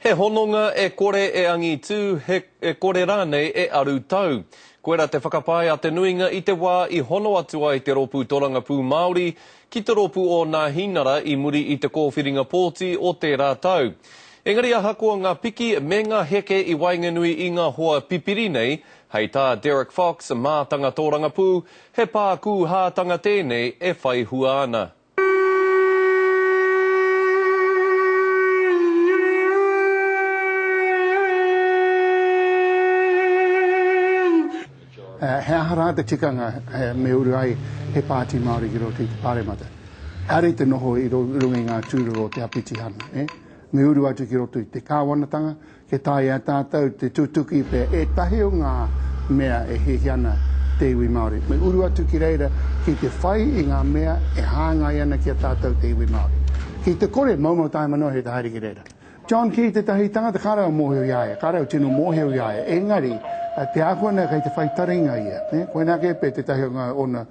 He hononga e kore e angitū, he e kore rānei e aru tau. Koirā te whakapae a te nuinga i te wā i hono atu ai te Rōpū Torangapū Māori ki te Rōpū o Nāhinara i muri i te kōwhiringa pōti o tērā tau. Engari ahakoa ngā piki me ngā heke i waenganui i ngā hoa pipiri nei, hei tā Derek Fox, mātanga tōrangapū, he pākūhātanga tēnei e whai hua ana. He aha rā te tikanga me uru ai he pāti Māori ki roto i te Pāremata? Haere i te noho i runga i ngā tūroro o te Apitihana, eh? Me uru atu ki roto i te kāwanatanga, Kia taea e tātou te tutuki pea ētahi o ngā mea e hiahia ana te iwi Māori. Me uru atu ki reira ki te whai i ngā mea e hāngai ana ki a tātou te iwi Māori. Ki te kore, moumou tāima noa he te haere ki reira. John Key tētahi tangata kāre au mōhio i a ia, kāre au tino mōhio i a ia, engari te āhua nei kei te whai taringa ia, nē? Koinā kē pea tētahi o ngā ōna,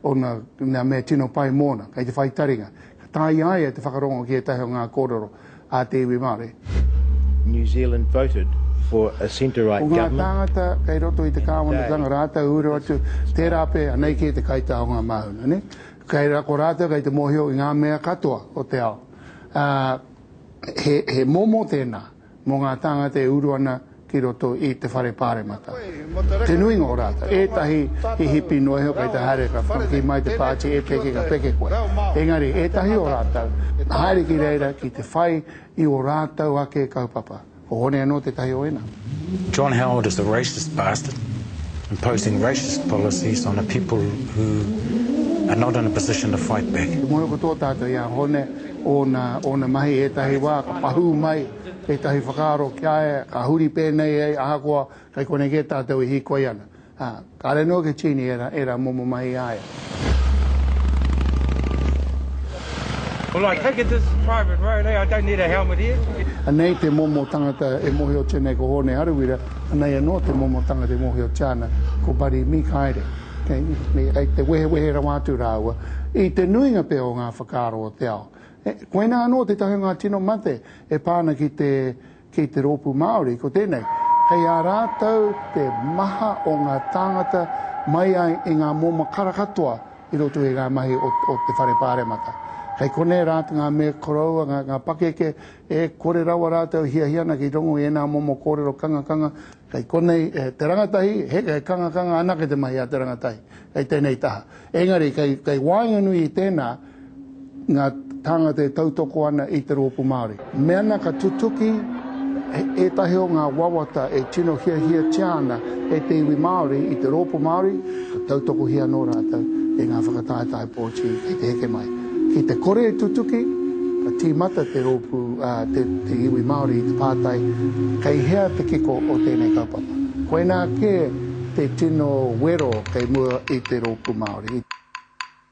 ōna ngā mea tino pai mōna, kei te whai taringa. Ka taea i a ia te whakarongo ki ētahi o ngā kōrero a te iwi Māori. New Zealand voted for a centre-right Ko ngā government. tāngata kei roto i te kāwanatanga rātou uru atu, tērā pea, anei kē te kaitā o ngā māhuna, nē? Kei, ko rātou kei te mōhio i ngā mea katoa o te ao. Ā, he, he momo tēnā mō ngā tāngata e uru ana ki roto i te whare pāremata. Te nuinga o rātou, ētahi he hipi noa iho kei te haere ka whakakī mai te pāti e peke ka peke koe. Engari ētahi o rātou, haere ki reira ki te whai i ō rātou ake kaupapa. Ko Hone anō tētahi o ēnā. John Howard is a racist bastard, imposing racist policies on a people who are not in a position to fight back. Te mōhio katoa tātou i a Hone, ōna, ōna mahi ētahi wā ka pahū mai Tētahi whakaaro ki a ia, ka huri pēnei ai ahakoa kei konei kē tātou e hīkoi ana. Ā, kāre noa ke tīni ērā, ērā momo mahi i a ia. Well I take it this is private road eh, I don't need a helmet here. Anei te momo tangata e mōhiotia nei ko Hōne Harawira, anei anō te momo tangata e mōhiotia ana ko Buddy Mikaere. Kei, kei te wehewehe rawa atu rāua i te nuinga pea o ngā whakaaro o te ao. Koinā anō tētahi o ngā tino mate e pā ana ki te, ki te rōpū Māori, ko tēnei, kei a rātou te maha o ngā tāngata mai ai i ngā momo kara katoa i roto i ngā mahi o, o te whare pāremata. Kei konei rā ngā mea koroua, ngā, ngā pakeke, e kore rawa rātou hiahia ana ki rongo i ēnā momo kōrero kangakanga, kei konei te rangatahi, he, he kangakanga anake te mahi a te rangatahi, kei tēnei taha. Engari, kei, kei waenganui i tēnā, ngā tāngata e tautoko ana i te rōpū Māori. Mēnā ka tutuki ētahi o ngā wawata e tino hiahiatia ana e te iwi Māori i te rōpū Māori, ka tautokohia anō rātou e ngā whakataetae pōti kei te heke mai. Ki te kore e tutuki, ka tīmata te rōpū, te, te iwi Māori i te pātai, kei hea te kiko o tēnei kaupapa? Koinā kē te tino wero kei mua i te rōpū Māori.